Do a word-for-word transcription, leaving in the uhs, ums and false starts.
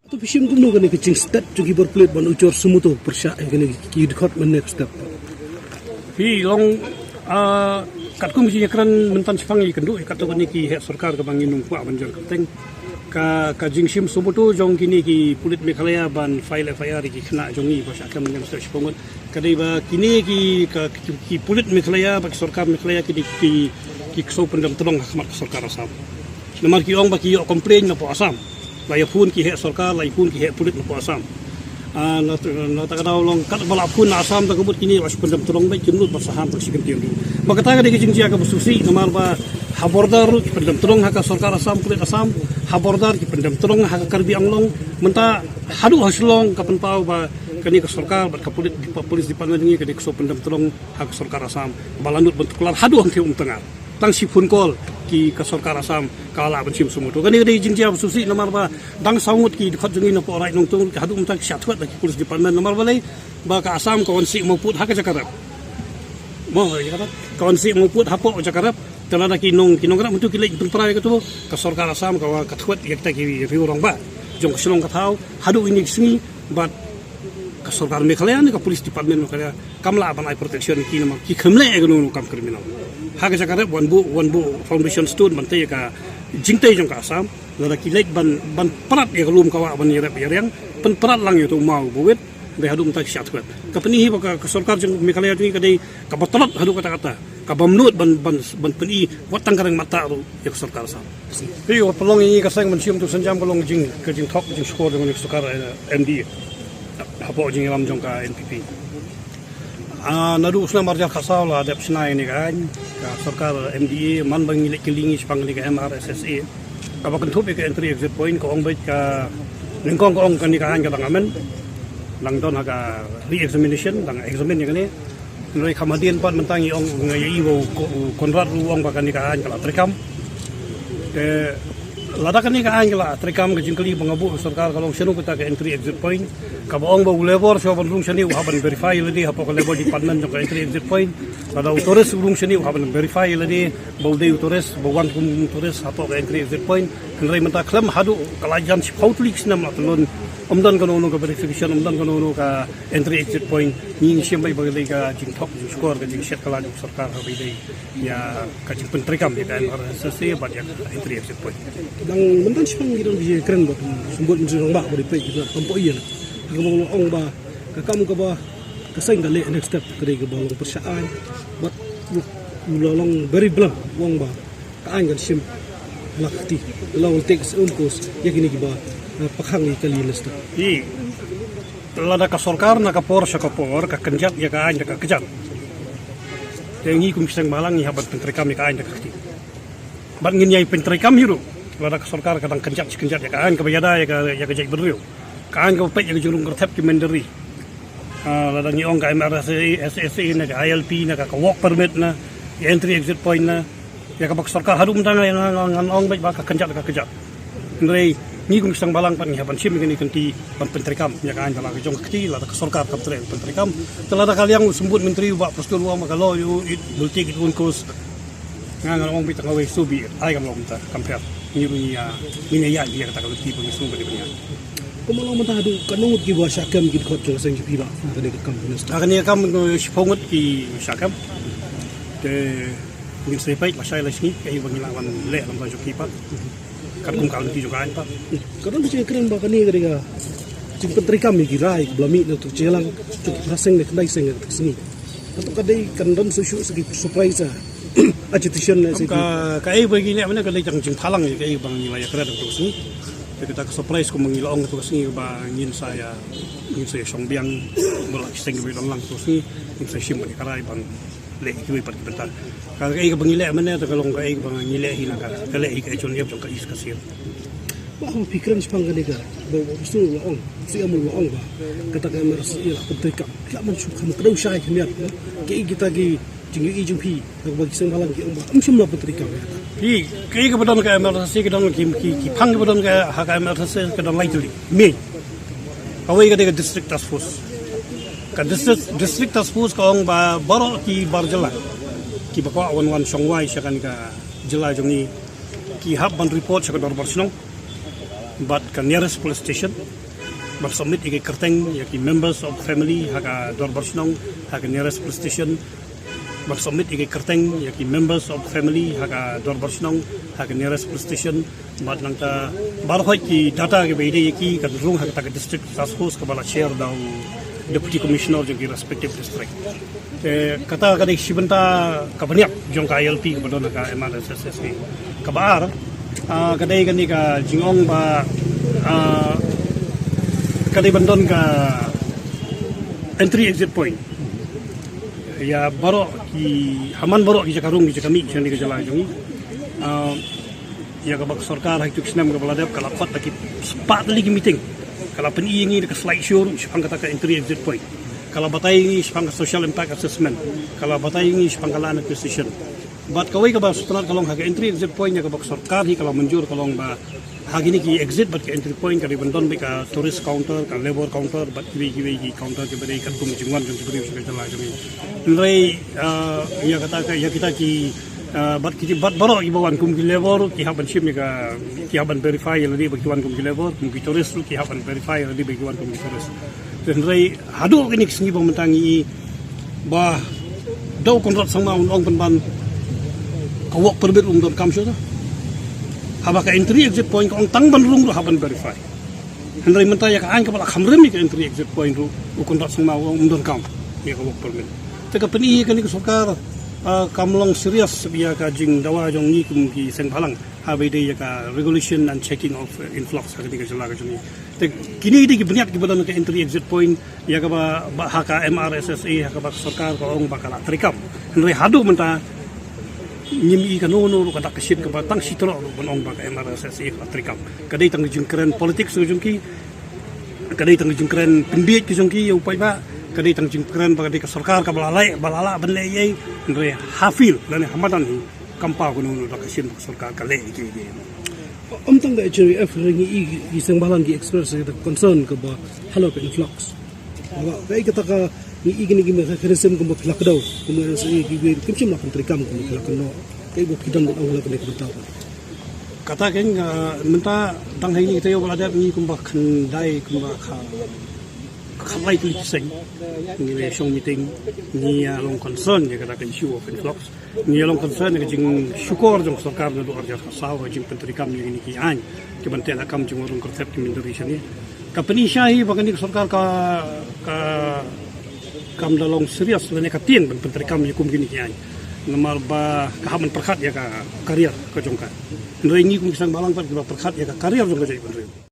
To phi shim kumno kane ka jingstet jong ki bor pulit ban ujor sumoto pyrshah ïa kane ki dkhot mynne ka step? Phi long, ah, katkum ki jingkren mynta shipang ïa kynduh ïa katto katne ki heh sorkar kaba ngi nym kwah ban jur kyrteng. Ka, ka jingshim sumoto jong kine ki pulit Meghalaya ban file F I R ïa ki khynnah jong ngi ba shah kem mynne ka step shiphew ngut. Ka dei ba kine ki, ka, ki, ki pulit Meghalaya bad ki sorkar Meghalaya ki dei ki, ki ksew pyndem tyrong ha khmat ka sorkar Assam. Namar ki ong ba ki ïoh complain napoh Assam. La ïa phone ki heh sorkar, la ïa phone ki heh pulit napoh Assam. Ah, na, na ta ka daw long kat ba la phone na Assam ta ka mut kine ba shu pyndem tyrong bad ki mut ba saham ta shi kyntien ruh. Ba kata ka dei ka jingjia kaba sngewsih namar ba ha border ruh ki pyndem tyrong ha ka sorkar Assam, pulit Assam, ha border ki pyndem tyrong ha ka Karbi Anglong, mynta haduh ha Shillong ka pynpaw ba kane ka sorkar bad ka pulit, police department ngi ka dei ka shu pyndem tyrong ha ka sorkar Assam ba la nud ban tuklar haduh hangtei Umtngar. Tang shi phone call ki ka sorkar Assam ka lah ban shim sumoto. Kane ka dei jingjia ba sngewsih namar ba dang saw ngut ki dkhot jong ngi napoh Raid Nongtung, haduh mynta ki shah thwet da ki police department namar balei ba ka Assam ka wan sih mawpud ha ka jaka rep. Mo, ka wan sih mawpud hapoh jaka rep. Te lada ki nong, ki nongrep mynta ki leit pynpra ïa kato, ka sorkar Assam ka wan ka thwet ïa kita ki riew rangbah jong ka shnong ka thaw haduh ine ki sngi bad ka sorkar Meghalaya ne ka police department Meghalaya kam lah ban ai protection ïa ki namar ki khlem leh ïa kano kano kam criminal. Ha ka jaka rep wan buh, wan buh foundation stone ban tei ïa ka jingtei jong ka Assam. Lada ki leit ban, ban prat ïa ka lum ka wah ban ïarep ïariang, pynprat lang ïa uto u maw uba wit, dei haduh mynta ki shah thwet. Ka pyni hi ba ka, ka sorkar jong Meghalaya jong ngi ka dei kaba tlot haduh katta katta, kaba mut ban, ban, ban pyni wat tang ka reng matta ruh ïa ka sorkar Assam. Phi, ka pynlong ïa ngi ka seng ban shim tu sienjam ka long jing, ka jingthok jingshukor jong ka sorkar, eh, M D A hapoh jingïalam jong ka N P P. Ah, naduh u snem ar hajar khatsaw la dep shna ïa kane ka aiñ ka sorkar M D A, man ba ngi leit kylli ngi shaphang kane ka M R S S A kaba kynthup ïa ka entry exit point, ka ong beit ka nyngkong ka ong kane ka aiñ ka dang amend, dang don ha ka re-examination, dang examine ïa kane. Hynrei kham hadien pat mynta ngi ong, ngi ïohi ba u Ko-, u Conrad ruh u ong ba kane ka aiñ ka la treikam. Te lada kane ka aiñ ka la treikam, ka jingkylli ba nga buh ha sorkar ka long shano kata ka entry exit point. Kaba ong ba u labour shuwa ban rung shane u hap ban verify ïa lade hapoh ka labour department jong ka entry exit point. Lada u tourist u rung shane u hap ban verify ïa lade ba u dei u tourist, ba wan kum u tourist hapoh ka entry exit point. Hynrei mynta khlem haduh ka la jan shiphew tylli ki snem la tyllun, ym don kano kano ka verification, ym don kano kano ka entry exit point. Ngi ngi shem beit ba ka dei ka jingthok jingshukor, ka jingshet ka la jong ka sorkar ha ba ïadei ïa ka jingpyntreikam ïa ka M R S S A bad ïa ka entry exit point. Dang mynta shaphang ki dang ki kren bad Symbud Myntri Rangbah ba dei peit ki dang tam poi ïa na. Ka ba ong ba ka kam kaba ka seng ka leh next step ka dei kaba long pyrshah aiñ bad u la long very blunt, u ong ba ka aiñ kan shim la ka kti, la will take its own course ïa kine kiba, eh, pakhang ïa ka kali next step. Lada ka sorkar na ka por sha ka por ka kynjat ïa ka aiñ da ka kjat, te ngi kum ki seng bhalang ngi hap ban pyntreikam ïa ka aiñ da ka kti. Bad ngin ïai pyntreikam hi ruh lada ka sorkar ka dang kynjat shi kynjat ïa ka aiñ kaba ïada ïa ka, ïa ka jaitbynriew, ka aiñ kaba peit ïa ka jingrung kyrthep ki mynder ri. Ah, lada ngi ong ka M R S S A, S S A na ka I L P na ka, ka work permit na, ka entry exit point na, ïa kaba ka sorkar haduh mynta nga, nga, nga, ngan ong beit ba ka kynjat ka kjat. Hynrei ngi kum ki seng bhalang pat ngi hap ban shim ïa kane ka kynti ban pyntreikam ïa ka aiñ da la ka jong ka kti, lada ka sorkar kam treh pyntreikam. Te lada ka liang u Symbud Myntri u Bah Prestone u ong ba ka law, it will take its own course. Nga ngan ong beit tang kawei, so be it, ai kam long mynta kam pher. Ngi ruh ngi ïa, ngi ïa ïa ïa kata ka lynti ba ngi sngew ba dei ban ïa. Kumba long mynta haduh katno ngut kiba shah kem ki dkhot jong ka seng jong phi ba kane ka kam phi na step? Ah, kane ka kam, eh, shiphew ngut ki shah kem. Te ngin sa peit lashai lashisngi kaei ba ngi lah ban leh lyngba jong ki pat. Katkum ka lynti jong ka aiñ pat. Ka don ka jingkren ba kane ka dei ka jingpyntreikam ïa ki rai kiba la mih na tu jingïalang jong ki phra seng ne khyndai seng ha kata ka sngi. Kato ka dei kan don shuh shuh sa ki surprise, ah, agitation ne sa ki. Ka, kaei ba ngi leh mynne ka dei tang jingphalang ïa kaei ba ngi la ïakren ha kata ka sngi. Te kata ka surprise kumba ngi la ong ha kata ka sngi ba ngin sa ïa, ngin sa ïa shong biang ba la ki seng kiba ïadon lang ha kata ka sngi, ngin sa ïa shim bad ïa ka rai ban leh kiwei pat ki bynta. Ka, kaei kaba ngi leh mynne te ka long kaei kaba ngi leh hi na ka, ka leh hi ka H O N F jong ka East Khasi Hills. Ba haba phi kren shaphang kane ka, ba, ba u Sir la ong, u Sir Amul la ong ba kata ka M R S S A la pyntreikam. Phi lah ban shu kham kdew shai khyndiat, no? Kaei kita ki jingïohi jong phi, ha kaba ki seng bhalang ki ong ba ym shym la pyntreikam ïa kata. Phi, kaei kaba don ka M R S S A, ka don ki, ki, ki phang kiba don ka, ha ka M R S S A ka don lai tylli. Mei. Kawei ka dei ka District Task Force. Ka District, District Task Force ka ong ba baroh ki bar jylla kiba kwah wan, wan shong wai sha kane ka jylla jong ngi ki hap ban report sha ka dorbar shnong. bad ka nearest police station ban submit ïa ki kyrteng ïa ki members of family ha ka dorbar shnong ha ka nearest police station, ban submit ïa ki kyrteng ïa ki members of family ha ka dorbar shnong ha ka nearest police station. Bad nangta baroh ki data kiba ïadei ïa ki kan rung ha kata ka district task force kaba la chair da u deputy commissioner jong ki respective district. Te kata ka dei shi bynta kaba niap jong ka I L P kaba don ha ka M R S S A. Kaba ar, ah, ka dei kane ka jingong ba, ah, ka dei ban don ka entry exit point ïa baroh ki, ha man baroh ki jaka rung ki jaka mih jong kane ka jylla jong ngi. Ah, ïa kaba ka sorkar ha kito ki snem kaba la dep ka la khot da ki spah tylli ki meeting. Ka la pyni ïa ngi da ka slide show ruh shaphang kata ka entry exit point. Ka la batai ïa ngi shaphang ka social impact assessment. Ka la batai ïa ngi shaphang ka land acquisition. Bad kawei kaba sngewtynnat ka long ha ka entry exit point ïa kaba ka sorkar hi ka la mynjur ka long ba ha kine ki exit bad ki entry point ka dei ban don beit ka tourist counter, ka labour counter bad kiwei kiwei ki counter kiba dei katkum ka jingwan jong ki briew sha ka jylla jong ngi. Hynrei, ah, ïa kata ka, ïa kita ki, ah, bad ki, bad baroh kiba wan kum ki labour ki hap ban shim ïa ka, ki hap ban verify ïa lade ba ki wan kum ki labour, kum ki tourist ruh ki hap ban verify ïa lade ba ki wan kum ki tourist. Hynrei haduh kine ki sngi ba mynta ngi i ba da u Conrad Sangma un ong pynban ka work permit um donkam shuh. Haba ka entry exit point ka ong tang ban rung ruh hap ban verify. Hynrei mynta ïa ka aiñ kaba la kham rim ïa ka entry exit point ruh u Conrad Sangma u ong um donkam ïa ka work permit. Te ka pyni ïa kane ka sorkar, ah, kam long serious ïa ka jingdawa jong ngi kum ki seng bhalang haba ïadei ïa ka regulation and checking of, eh, influx ha kane ka jylla ka jong ngi. Te kine dei ki bniat kiba don ka entry exit point ïa kaba, ba, ha ka M R S S A, ha kaba ka sorkar ka ong ba ka la treikam. Hynrei haduh mynta ngim i kano kano ruh ka dak ka shin kaba tang shi troh ruh ban ong ba ka M R S S A ka la treikam. Ka dei tang ka jingkren politics ka jong ki, ka dei tang ka jingkren pynbiej ka jong ki ïa u paidbah, ka dei tang ka jingkren ba ka dei ka sorkar kaba la leh, ba la lah ban leh ei ei. Hynrei ha field lane ha madan hi kam paw kano kano dak ka shin ba ka sorkar ka leh ei ei. Ym tang ka H R A F, ngi i ki seng bhalang ki express ka concern kaba halor ka influx. Ba kaei kata ka, ngi i kine ki mechanism kumba phi la kdew, kumba N S A ki wei kim shym la pyntreikam kumba phi la kynnoh. Kaei ba phi don ban ong halor kane ka bynta? Kata kein, ah, mynta dang ha kine ki taïew ba la dep ngi kumba khyndai, kumba kha, khatlai tylli ki seng ngi la shong meeting, ngi ïa long concern ïa kata ka issue of influx. Ngi ïa long concern ïa ka jingshukor jong ka sorkar naduh arhajar khatsaw ha ka jingpyntreikam ïa kine ki aiñ kiban teh lakam jingwan rung kyrthep ki myntri shane. Ka pyni shai hi ba kane ka sorkar ka, ka, kam da long serious lane ka tieng ban pyntreikam ïa kum kine ki aiñ. Namar ba ka hap ban pyrkhat ïa ka career ka jong ka. Hynrei ngi kum ki seng bhalang pat kiba pyrkhat ïa ka career jong ka jaitbynriew.